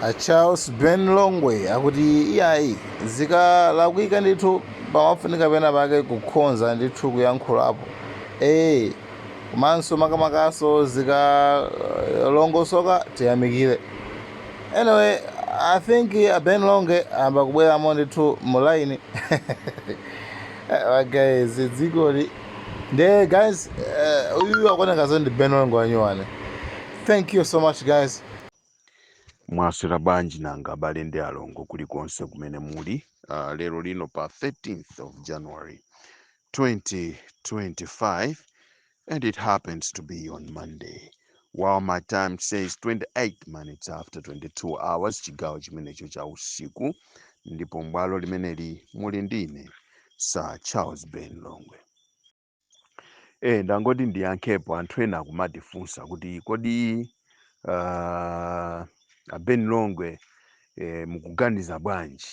A Charles Ben Longwe akuti iyayi, zikalakwika ndithu pamafunika pena pake kukhonza ndithu kuyankhulapo, komanso makamakaso zikalongosoka tiyamikire. Anyway, I think a Ben Longwe amba kubweramo ndithu mu line. Guys, dzikoli nde guys, uyu akuoneka zo ndi Ben Longwe wanyuwane. Thank you so much, guys. Mwaswera bwanji nanga, abale ndi alongo kulikonse kumene muli? Lero lino pa 13th of January 2025, and it happens to be on Monday, while my time says 28 minutes after 22 hours, chigawo chimenecho cha usiku, ndipo mbwalo limeneli muli ndine, Sir Charles Ben Longwe. Ndangoti ndiyankhepo anthu ena akumatifunsa kuti kodi a Ben Longwe, mukuganiza bwanji?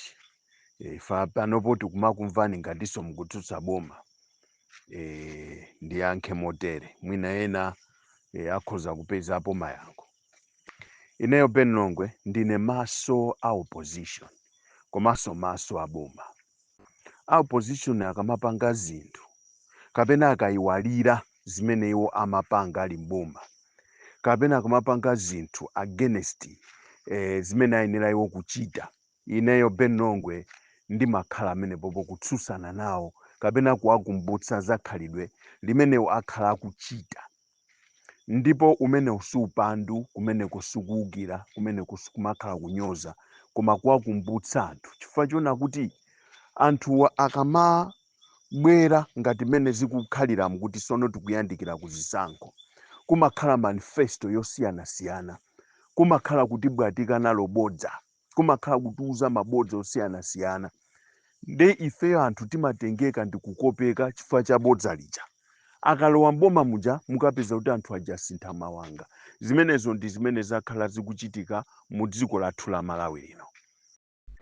Fa panopo tikumakumvani ngatinso mukutsutsa boma. Ndiyankhe motere, mwina ena akhoza kupezapo mayankho. Ineyo Ben Longwe ndine maso a opposition komanso maso a boma. A opposition akamapanga zinthu kapena akayiwalira zimene iwo amapanga ali mboma, kapena akamapanga zinthu against zimene ayenera iwo kuchita, ineyo Ben Longwe ndimakhala amenepopo kutsutsana nawo kapena kuwakumbutsa za khalidwe limenewo akhala akuchita. Ndipo umene si upandu, kumeneko sikuwukira, kumeneko sikumakhala kunyoza, koma kuwakumbutsa anthu, chifukwa chona kuti anthuwa akamabwera ngati mmene zikukhaliramu kuti sono tikuyandikira kuzisankho, kumakhala manifesto yosiyanasiyana, kumakhala kutibwatika nalo bodza, kumakhala kutiuza mabodza osiyanasiyana. Nde ifeyo anthu timatengeka ndi kukopeka chifukwa cha bodza lija. Akalowa mboma muja, mukapeza kuti anthu aja asintha mawanga. Zimenezo ndi zimene zakhala zikuchitika mu dziko lathu la Malawi lino.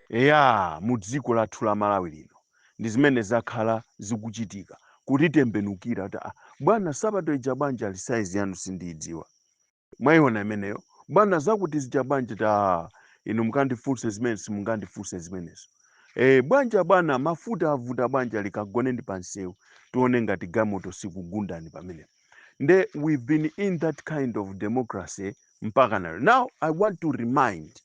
Eya, mu dziko lathu la Malawi lino ndi zimene zakhala zikuchitika, kutitembenukira kuti, "Ah, bwana, sabato ija bwanja ali size yanu sindiyidziwa." Mwayiona imeneyo? "Bwana, zakuti zija bwanja?" Ta inu mukandifunse zimene simungandifunse zimenezo. Bwanja bwana, mafuta avuta bwanja, likagone ndi pansewu tione ngati galimoto sikugundani pamenepo. Nde we've been in that kind of democracy mpaka nayo. Now I want to remind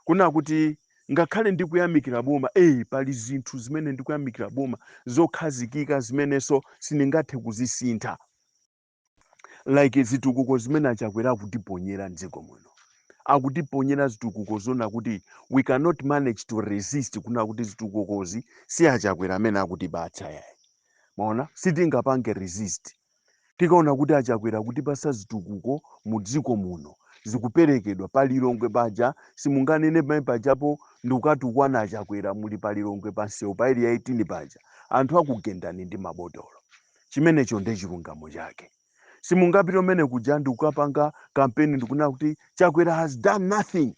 kuna kuti ngakhale ndikuyamikira boma, pali zinthu zimene ndikuyamikira boma zokhazikika zimenenso sindingathe kuzisintha, like zitukuko zimene aChakwera akutiponyera mdziko muno. Akutiponyera zitukuko zona kuti we cannot manage to resist kuna kuti zitukukozi si aChakwera amene akutipatsa yayi. Maona, sitingapange resist tikaona kuti aChakwera akutipasa zitukuko mu dziko muno, zikuperekedwa paLilongwe paja. Simunganene pamene pajapo ndikukatukwana aChakwera muli paLilongwe pansewu pa Area 18 paja, anthu akugendani ndi mabotolo. Chimenecho ndi chilungamo chake. Simungapite umene kuja ndikukapanga kampeni ndikunena kuti Chakwera has done nothing.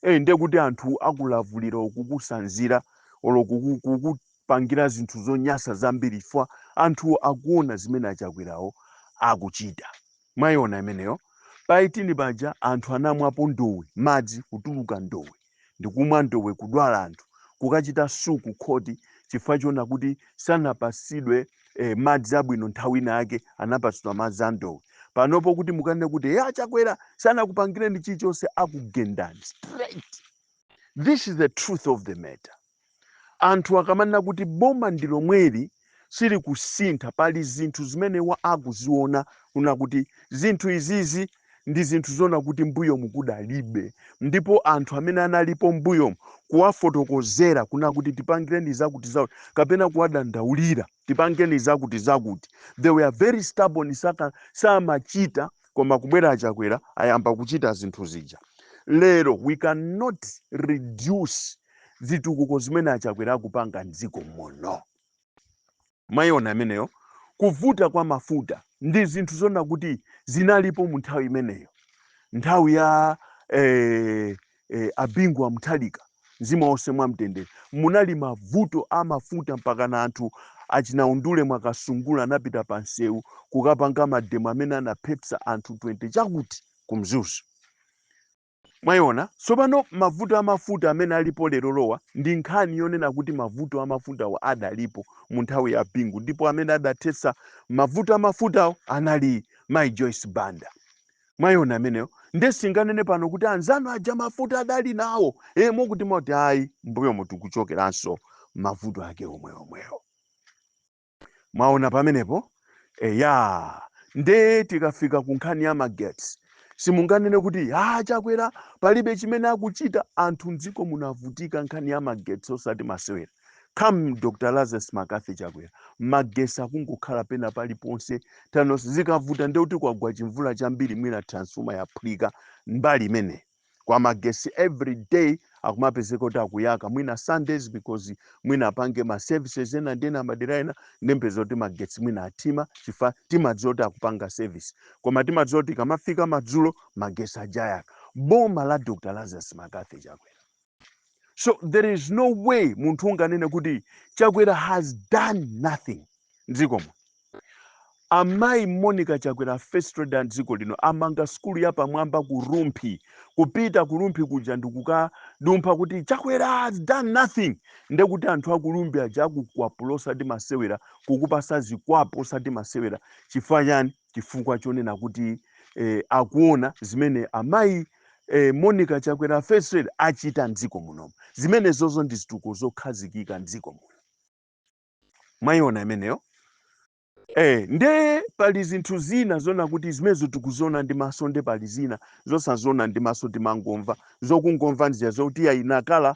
Ndiye kuti anthu akulavulira, kukusanzira olo kukupangira zinthu zonyasa zambiri, chifukwa anthu akuona zimene aChakwerawo akuchita. Mwayiona imeneyo? Pa 18 paja anthu anamwapo ndowe, madzi kutuluka ndowe, ndikumwa ndowe, kudwala, anthu kukachita sue ku khoti chifukwa chona kuti sanapasidwe madzi abwino. Nthawi ina yake anapatsidwa madzi a ndowe. Panopo kuti mukanene kuti ye aChakwera sanakupangireni chilichonse, akugendani straight. This is the truth of the matter. Anthu akamanena kuti boma ndi lomweli sili kusintha, pali zinthu zimene wa akuziona kuna kuti zinthu izizi ndi zinthu zona kuti mbuyo mukudalibe, ndipo anthu amene analipo mbuyomu kuwafotokozera kuna kuti tipangireni zakuti zakuti, kapena kuwadandaulira tipangeni zakuti zakuti, they were very stubborn, saka samachita. Koma kubwera aChakwera, ayamba kuchita zinthu zija. Lero we cannot reduce zitukuko zimene aChakwera akupanga mdziko muno. Mwayiona imeneyo? Kuvuta kwa mafuta ndi zinthu zona kuti zinalipo mu nthawi imeneyo, nthawi ya a Bingu wa Mutharika, mzimu wonse mwamtendere, munali mavuto a mafuta mpaka na anthu achinaundule mwakasungula anapita pa msewu kukapanga mademo amene anaphetsa anthu 20 chakuti ku Mzuzu. Mwayiona tsopano mavuto amafuta amene alipo lero lowa ndi nkhani yonena kuti mavuto amafutawo adalipo mu nthawi ya Bingu, ndipo amene adathetsa mavuto amafutawo anali Mai Joyce Banda. Mwayiona ameneyo? Nde singanene pano kuti anzanu aja mafuta adali nawo mokuti moti ayi, mbuyomo tikuchokeranso mavuto ake omwe omwewo. Mwaona pamenepo? Eya, nde tikafika ku nkhani ya magetsi, simunganene kuti a Chakwera palibe chimene akuchita. Anthu mdziko muno avutika nkhani ya magetsi osati masewera. Come Dr Lazarus McCarthy Chakwera, magetsi akungokhala pena paliponse tanonse. Zikavuta ndekuti kwagwa chimvula chambiri, mwina transformer yaphulika mbali imene kwa magesi. Every day akumapezeka kuti akuyaka, mwina Sundays, because mwina apange ma services ena ndi ena madera ena, ndempeza kuti magetsi mwina athima, chifukwa timadziwa kuti akupanga service, koma timadziwa kuti kamafika madzulo magesi ajayaka. Boma la Dr Lazarus McCarthy Chakwera. So there is no way munthu unganene kuti Chakwera has done nothing mdzikomo. Amayi Monica Chakwera, First Lady a dziko lino, amanga sukulu yapamwamba ku Rumphi. Kupita ku Rumphi kuja ndikukadumpha kuti Chakwera has done nothing, ndekuti anthu aku Rumphi aja akukwapula osati masewera, kukupasa zikwapo osati masewera. Chifukwa chani? Chifukwa chonena kuti akuona zimene amayi Monica Chakwera, First Lady, achita mdziko munomu. Zimene zozo ndi zitukuko zokhazikika mdziko muno. Mwayiona imeneyo? Nde pali zinthu zina zona kuti zimenezo tikuziona ndi maso, nde pali zina zosaziona ndi maso, timangomva. Zokungomva nzija zokuti ayi, Nakala,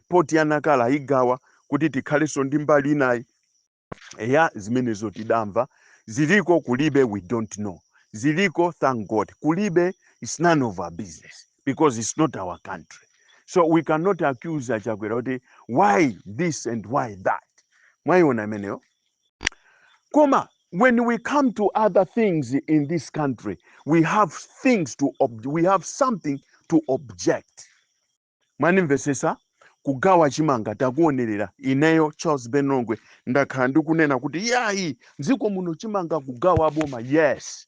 port ya Nakala igawa kuti tikhalenso ndi mbali inayi ya zimenezo. Tidamva ziliko, kulibe, we don't know. Ziliko, thank God. Kulibe, it's none of our business because it's not our country. So we cannot accuse Achakwera kuti why this and why that. Mwayiona imeneyo? Koma when we come to other things in this country, we have something to object. Mwanimvesesa? Kugawa chimanga takuonerera. Ineyo Charles Benlongwe ndakhala ndikunena kuti yayi, mdziko muno chimanga kugawa boma, yes,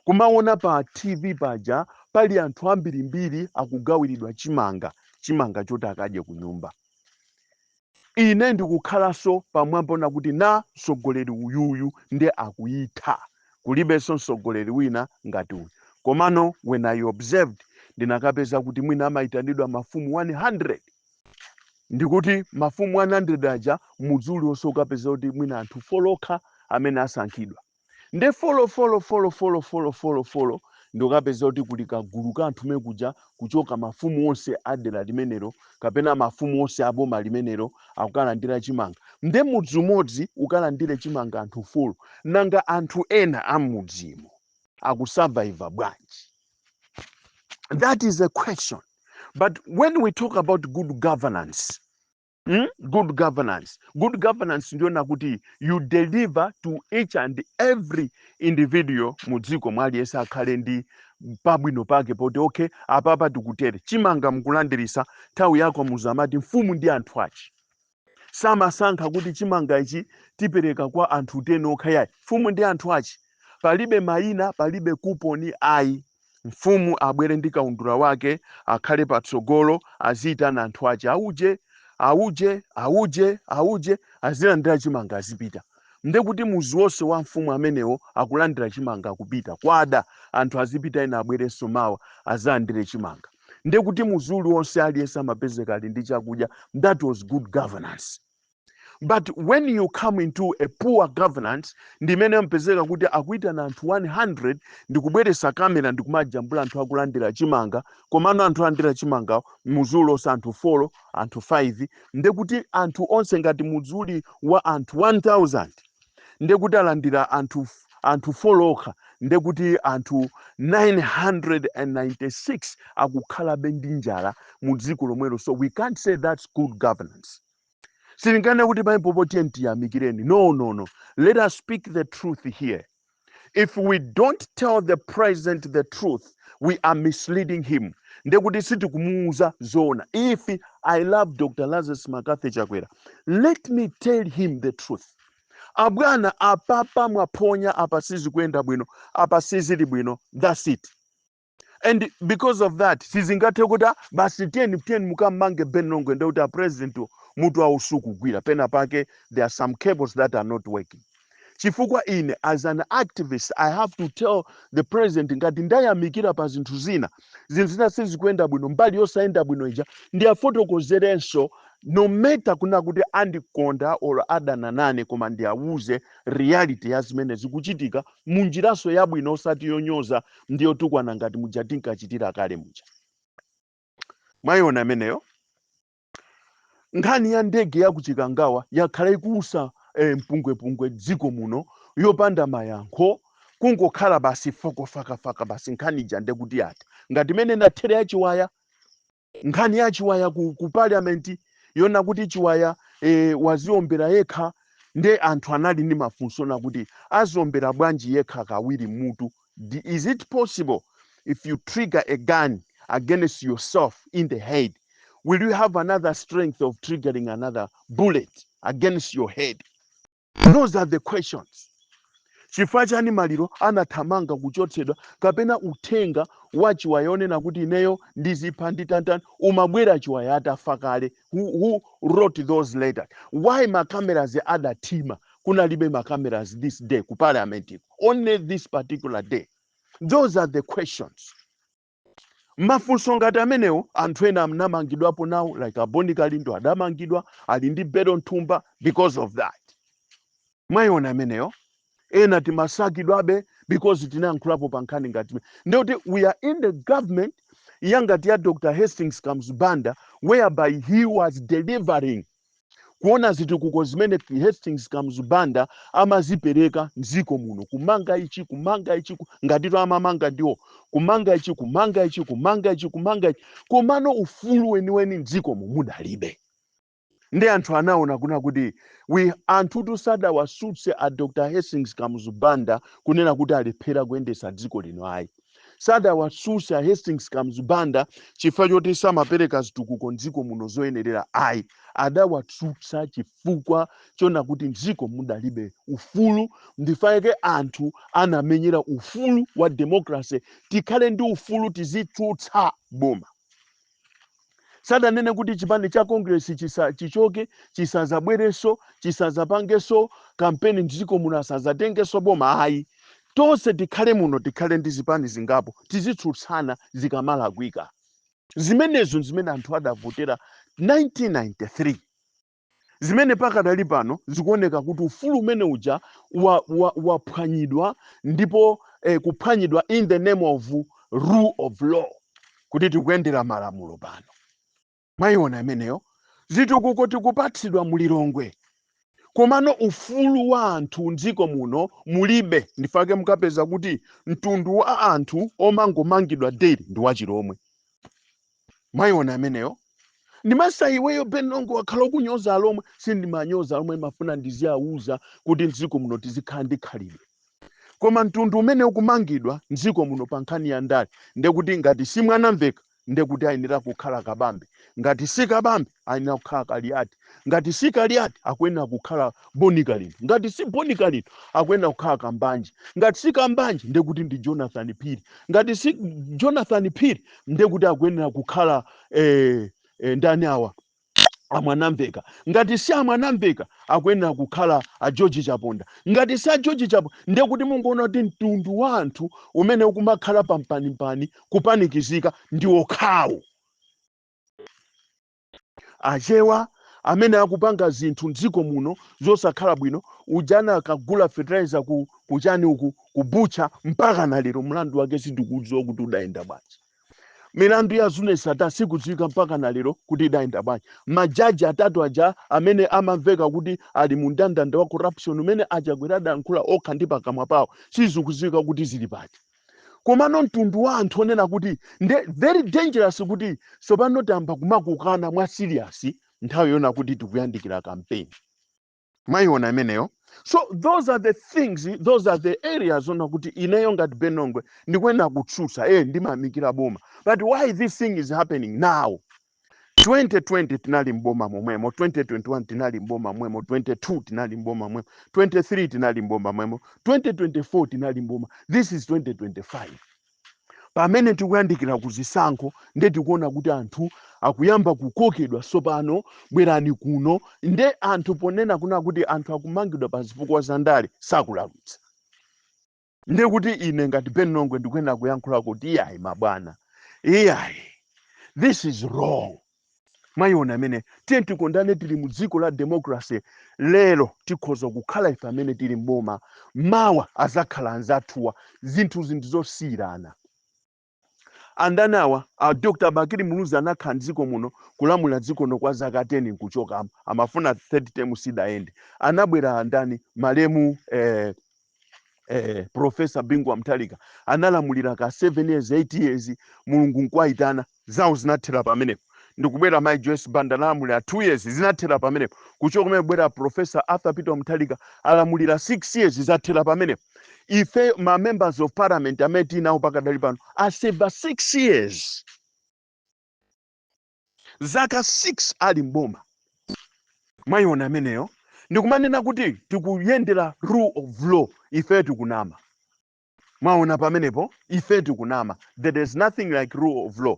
kumaona pa TV paja pali anthu ambirimbiri akugawiridwa chimanga, chimanga choti akadye ku nyumba. Ine ndikukhalanso pamwamba na kuti na mtsogoleri uyuyu ndi akuyitha, kulibenso mtsogoleri wina ngati uyu. Komano when I observed, ndinakapeza kuti mwina amayitanidwa mafumu 100, ndikuti mafumu 100 aja, mudzi uliwonse ukapeza kuti mwina anthu 4 okha amene asankhidwa, nde 4 4 4 4 4 4 4, ndikukapeza kuti kuli kagulu ka anthu mekuja kuchoka mafumu onse a dera limenelo kapena mafumu onse a boma limenelo akukalandira chimanga. Nde mudzi umodzi ukalandire chimanga anthu 4, nanga anthu ena a mudzimo akusurvive bwanji? That is a question. But when we talk about good governance, Good governance. Good governance ndiona kuti you deliver to each and every individual mudziko mwaliyense akhale ndi pabwino pake poti okay, apapa tikutere chimanga mukulandirisa. Nthawi yako muzamati mfumu ndi anthu achi samasankha kuti chimanga ichi tipereka kwa anthu 10 okha, yayi. Mfumu ndi anthu achi, palibe mayina, palibe kuponi ayi. Mfumu abwere ndi kaundula wake, akhale patsogolo, aziyitana anthu ache, auje, auje, auje, auje, azilandira chimanga, azipita. Ndekuti muzi wonse wa mfumu amenewo akulandira chimanga, akupita kwada, anthu azipita, ena abwerenso mawa azalandire chimanga. Ndekuti muzi uliwonse aliyense amapezeka ali ndi chakudya. That was good governance. But when you come into a poor governance, ndimene mpezeka kuti akuitana anthu 100 ndikubweresa kamera ndikumajambula anthu akulandira chimanga, komano anthu alandira chimanga muzi uliwonse anthu 4, anthu 5. Ndekuti anthu onse, ngati mudzi uli wa anthu 1000, ndekuti alandira anthu 4 okha, ndekuti anthu 996 akukhalabe ndi njala mu dziko lomwelo. So we can't say that's good governance. Silingane kuti pamene tiye tiyamikireni. No, no, no, let us speak the truth here. If we don't tell the president the truth, we are misleading him. Ndekuti sitikumuuza zoona. If I love Dr Lazarus McCarthy Chakwera, let me tell him the truth: abwana, apapa mwaphonya, apa sizikuyenda bwino, apa sizili bwino. That's it. And because of that sizingathe kuti, "Ah, basi, tiyeni, tiyeni mukammange Ben Longwe," ndekuti a president mutu awo sukugwira. Pena pake there are some cables that are not working, chifukwa ine as an activist I have to tell the president ngati ndayamikira pa zinthu zina, zinthu zina sizikuyenda bwino. Mbali yosayenda bwino ija ndiyafotokozerenso, no matter kuna kuti andikonda or adana nane, koma ndiyawuze reality ya zimene zikuchitika munjiranso yabwino, osati yonyoza ndiyotukwana ngati muja tinkachitira kale muja. Mwayiona imeneyo? Nkhani ya ndege ya kuChikangawa yakhala ikuusa mpungwepungwe dziko muno yopanda mayankho, kungokhala basi fokofakafaka basi. Nkhani ija ndekuti yatha ngati mene nathere ya Chiwaya. Nkhani ya Chiwaya ku parliament yona kuti Chiwaya waziombera yekha, nde anthu anali ndi mafunso nakuti aziombera bwanji yekha kawiri mutu? Is it possible if you trigger a gun against yourself in the head, will you have another strength of triggering another bullet against your head? Those are the questions. Chifukwa chani maliro anathamanga kuchotsedwa, kapena uthenga wa Chiwaya onena kuti ineyo ndizipha nditantani umabwera Chiwaya atafa kale? Who wrote those letters? Why macameras adathima? Kunalibe macameras this day ku parliament, only this particular day? Those are the questions. Mafunso ngati amenewo anthu ena anamangidwapo nawo, like a Bon Kalindo adamangidwa ali ndi belo nthumba because of that. Mwayiona ameneyo? Ena timasakidwabe because tinayankhulapo pa nkhani ngati ndikuti we are in the government yangati ya Dr Hastings Kamuzu Banda, whereby he was delivering. Kuona zitukuko zimene Hastings Kamuzu Banda amazipereka mdziko muno, kumanga ichi, kumanga ichi, ngatito amamanga ndiwo, kumanga ichi, kumanga ichi, kumanga ichi, kumanga ichi, komano ufulu weniweni mdziko mudalibe. Ndi anthu anaona kuna kuti we anthu tusadawasutse a Dr Hastings Kamuzu Banda kunena kuti alephera kuyendesa dziko lino, ayi. Sadawasutse a Hastings Kamuzu Banda chifukwa choti samapereka zitukuko mdziko muno zoyenerera, ayi. Adawatsutsa chifukwa chona kuti mdziko mudalibe ufulu. Ndifaike anthu anamenyera ufulu wa democracy, tikhale ndi ufulu tizitsutsa boma. Sadanene kuti chipani cha Congress chichoke, chisazabwerenso, chisazapangenso kampeni mdziko muno, asazatengenso boma, ayi. Tonse tikhale muno, tikhale ndi zipani zingapo, tizitsutsana zikamalakwika. Zimenezo zimene anthu adavotera 1993, zimene pakadali pano zikuoneka kuti ufulu umene uja waphwanyidwa ndipo kuphwanyidwa in the name of rule of law, kuti tikuyendera malamulo pano. Mwayiona imeneyo? Zitukuko tikupatsidwa mulilongwe, komano ufulu wa anthu mdziko muno mulibe. Ndifake mukapeza kuti mtundu wa anthu omangomangidwa daily ndi wachilomwe. Mwayiona imeneyo? Ndimasa iweyo Ben Longwe wakhala ukunyoza alomwe. Sindimanyoza alomwe, mafuna ndiziyawuza kuti mdziko muno tizikhala ndi khalidwe. Koma mtundu umene ukumangidwa mdziko muno pa nkhani ya ndale, ndekuti ngati si Mwanamveka, ndekuti ayenera kukhala Kabambe, ngati si Kabambe, ayenera kukhala Kaliati, ngati si Kaliati, akuyenera kukhala Boni Kalindo, ngati si Boni Kalindo, akuyenera kukhala Kambanje, ngati si Kambanje, ndekuti ndi Jonathan Phiri, ngati si Jonathan Phiri, ndekuti akuyenera kukhala ndani awa, aMwanamveka, ngati si aMwanamveka, akuyenera kukhala a George Chaponda, ngati si a George Chaponda, ndekuti mungoona kuti mtundu wa anthu umene ukumakhala pampanimpani kupanikizika ndi okhawo Achewa amene akupanga zinthu mdziko muno zosakhala bwino. Ujana akagula fertilizer ku kuchani uku kubucha, mpaka na lero mlandu wake sindikudziwa kuti udayenda bwanji. Milandu ya Zuneth Sattar sikudziwika mpaka na lero kuti idayenda bwanji. Majaji atatu aja amene amamveka kuti ali mu mndandanda wa corruption umene aChakwera adayankhula okha ndi pakamwa pawo, sizikudziwika kuti zili pati. Komano mtundu wa anthu onena kuti nde very dangerous, kuti tsopano tamba kumakukana mwa serious nthawi yona kuti tikuyandikira campaign. Mwayiona imeneyo? So those are the things, those are the areas ona kuti ineyo ngati Ben Longwe ndikuyenera kutsutsa. Ndimayamikira boma, but why this thing is happening now? 2020 tinali mboma momwemo, 2021 tinali mboma mwemo, 22 tinali mboma mwemo, 23 tinali mboma mwemo, 2024 tinali mboma, this is 2025. Pamene tikuyandikira kuzisankho, nde tikuona kuti anthu akuyamba kukokedwa. Sopano bwerani kuno. Nde anthu ponena kuna kuti anthu akumangidwa pa zifukwa za ndale, sakulakwitsa. Nde kuti ine ngati Ben Longwe ndikuyenera kuyankhula kuti iyayi mabwana, iyayi, this is wrong. Mwayiona amene tiye tikondane. Tili mu dziko la democracy. Lero tikhoza kukhala ife amene tili mboma, mawa azakhala anzathuwa. Zinthu zosiyirana. Andani awa? A Dr Bakili Muluzi anakhala mdziko muno, kulamula dziko no kwa zaka 10, nkuchokamo. Amafuna third term, sidayende. Anabwera andani? Malemu Professor Bingu wa Mutharika analamulira ka 7 years, 8 years, Mulungu nkwayitana, zawo zinathera pamenepo. Ndikubwera Mai Joyce Banda, analamulira 2 years, zinathera pamenepo. Kuchoka kumene kubwera Professor Arthur Peter Mutharika, alamulira 6 years, zathera pamenepo. Ife ma members of parliament amene tinawo pakadali pano aseva 6 years, zaka 6 ali mboma. Mwayiona ameneyo? Ndikumanena kuti tikuyendera rule of law, ife tikunama. Mwaona pamenepo? Ife tikunama. There is nothing like rule of law.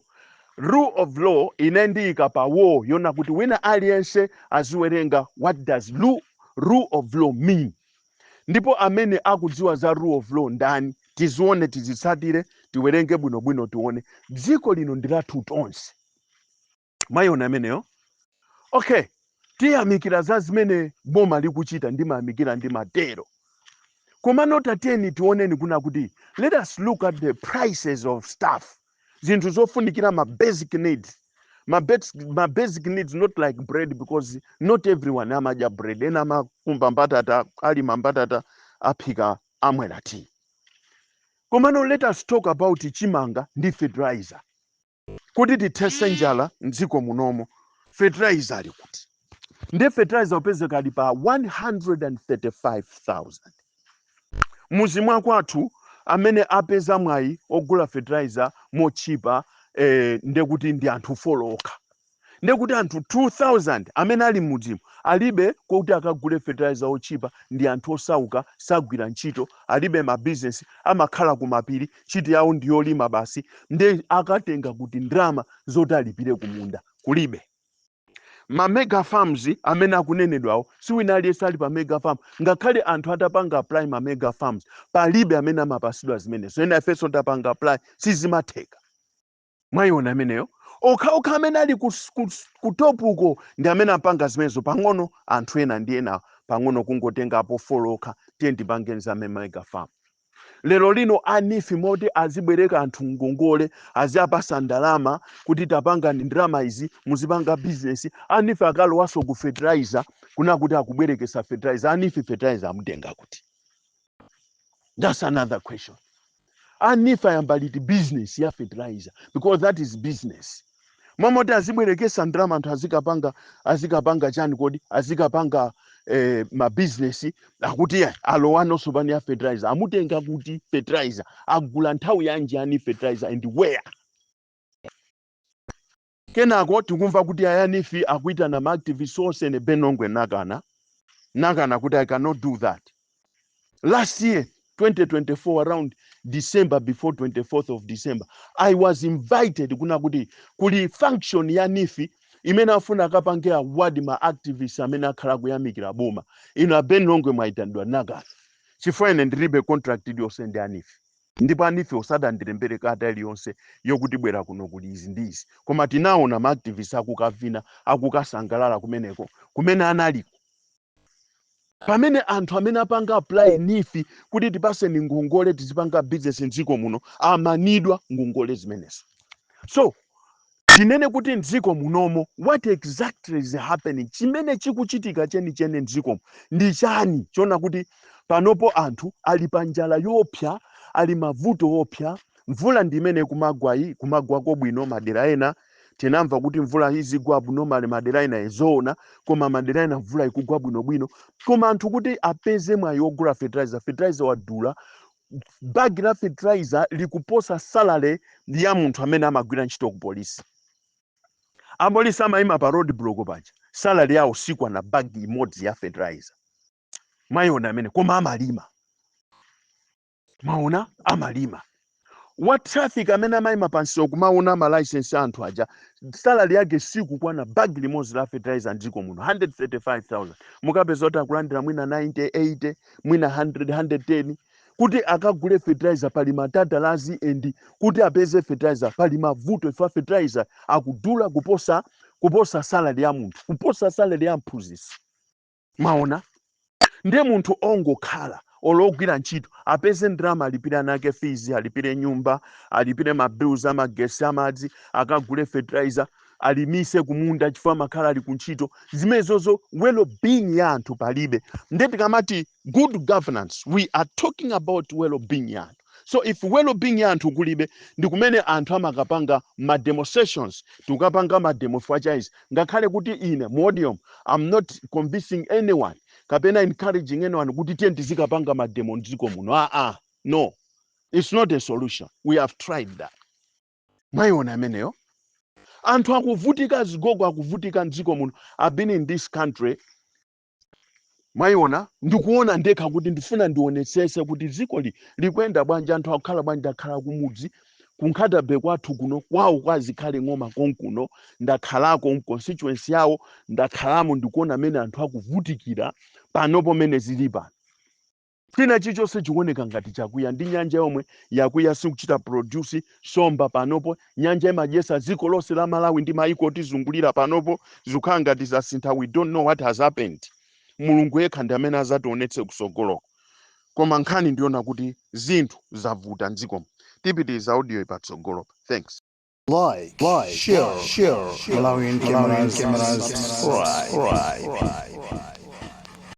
Rule of law ine ndiyika pa wall yona kuti wina aliyense aziwerenga what does rule of law mean. Ndipo amene akudziwa za rule of law ndani? Tizione, tizitsatire, tiwerenge bwinobwino, tione. Dziko lino ndi lathu tonse. Mwayiona ameneyo? Okay, tiyamikira za zimene boma likuchita, ndimayamikira ndi matero. Komano tatiyeni tioneni kuna kuti let us look at the prices of stuff, zinthu zofunikira, ma basic needs, ma basic needs, not like bread, because not everyone amadya bread. Ena amakumba mbatata, alima mbatata, aphika, amwera tea. Komano let us talk about chimanga ndi fertilizer kuti tithetse njala mdziko munomo. Fertilizer ali kuti? Ndi fertilizer upezeka ali pa 135,000 muzi mwakwathu. Amene apeza mwayi ogula fertilizer mochipa ndekuti ndi anthu 4 okha. Ndekuti anthu 2000 amene ali m'mudzimo alibe kuti akagule fertilizer ochipa. Ndi anthu osauka, sagwira ntchito, alibe mabizinesi, amakhala kumapiri, ntchito yawo ndiyolima basi. Nde akatenga kuti ndalama zoti alipire kumunda? Kulibe. Ma mega farms amene akunenedwawo, si wina aliyense ali pa mega farm. Ngakhale anthu atapanga apply ma mega farms, palibe amene amapasidwa zimenezo. Ena ifenso tapanga apply, sizimatheka. Mwayiona ameneyo? Okhaokha amene ali ku top uko ndi amene apanga zimenezo pang'ono. Anthu ena ndi ena pang'ono kungotengapo 4 okha. Tiye ndipangeni za mega farm. Lero lino a NEEF moti azibwereka anthu ngongole, aziapasa ndalama kuti tapangani ndalama izi, muzipanga business. A NEEF akalowaso ku fertilizer kuna kuti akubwerekesa fertilizer. A NEEF fertilizer amutenga kuti? That's another question. A NEEF ayamba liti business ya fertilizer? Because that is business. Momoti azibwerekesa ndalama, anthu azikapanga chani kodi? Azikapanga mabizinesi. Akuti ya alowanonso pani ya fertilizer. Amutenga kuti fertilizer? Agula nthawi yanji ani fertilizer and where? Kenako tikumva kuti a NEEF akuitana ma activists onse. Ne Ben Longwe nakana, nakana kuti I cannot do that. Last year, 2024, around December, before 24th of December, I was invited kuna kuti kuli function ya NEEF imene afuna akapange award ma activists amene akhala kuyamikira boma. Ino a Ben Longwe mwayitanidwa. Nakana chifukwa ine ndilibe contract iliyonse ndi a NEEF, ndipo a NEEF osadandilembere kata iliyonse yokuti bwera kuno kuli izi ndi izi. Koma tinaona ma activists akukavina, akukasangalala kumeneko kumene analiko, pamene anthu amene apanga apply NEEF kuti tipaseni ngongole tizipanga business mdziko muno amanidwa ngongole zimenezo. So tinene kuti mdziko munomo, what exactly is happening? Chimene chikuchitika chenicheni mdzikomo ndi chani, chona kuti panopo anthu ali pa njala yopsa, ali mavuto opsa? Mvula ndi imene kumagwa iyi, kumagwako bwino madera ena. Tinamva kuti mvula izigwa abnormal madera ena, izoona, koma madera ena mvula ikugwa bwinobwino. Koma anthu kuti apeze mwayi wogula fertilizer, fertilizer wadula. Bagi la fertilizer likuposa salary ya munthu amene amagwira ntchito ku polisi. Apolisi amayima pa road block paja, salary yawo sikwana bagi imodzi ya fertilizer. Mwayiona amene? Koma amalima. Mwaona, amalima. Wa traffic amene amayima pansewu kumaona ma license anthu aja, salary yake sikukwana bag limodzi la fertilizer mdziko muno, 135,000. Mukapeza kuti akulandira mwina 90, 80, mwina 100, 110. Kuti akagule fertilizer pali matatalazi, and kuti apeze fertilizer pali mavuto. Ifa fertilizer akudula kuposa salary ya munthu, kuposa salary ya mphunzitsi. Maona? Ndiye munthu ongokhala ologwira ntchito apeze ndalama, alipire ana ake fees, alipire nyumba, alipire ma bills amagesi, amadzi, akagule fertilizer, alimise kumunda chifukwa makhala ali kuntchito. Zimenezozo well-being ya anthu palibe. Ndiye tikamati good governance, we are talking about well-being ya anthu. So if well-being ya anthu kulibe, ndi kumene anthu amakapanga ma demonstrations. Tikukapanga ma demo chifukwa, ngakhale kuti ine mu audio I'm not convincing anyone kapena encouraging anyone kuti tiye tizikapanga ma demo mdziko muno. Ah ah, no, it's not a solution. We have tried that. Mwayiona ameneyo? Anthu akuvutika, zigogo akuvutika mdziko muno. I've been in this country, mwayiona, ndikuona ndekha kuti ndifuna ndionetsese kuti dziko likuyenda bwanji, anthu akukhala bwanji. Ndakhala kumudzi ku Nkhata Bay kwathu kuno, kwawo kwazikhale ng'oma konkuno. Ndakhalako mu constituency yawo, ndakhalamo, ndikuona amene anthu akuvutikira panopo. Mene zili pano, china chilichonse chikuoneka ngati chakwiya. Ndi nyanja yomwe yakwiya, sikuchita produce somba panopo. Nyanja imadyesa dziko lonse la Malawi ndi maiko otizungulira. Panopo zikukhala ngati zasintha. We don't know what has happened. Mulungu yekha ndi amene azationetse kusogoloko. Koma nkhani ndiona kuti zinthu zavuta mdzikomo. Tipitiriza audio ipatsogolopa. Thanks. Like, share, share, Malawian cameras, subscribe.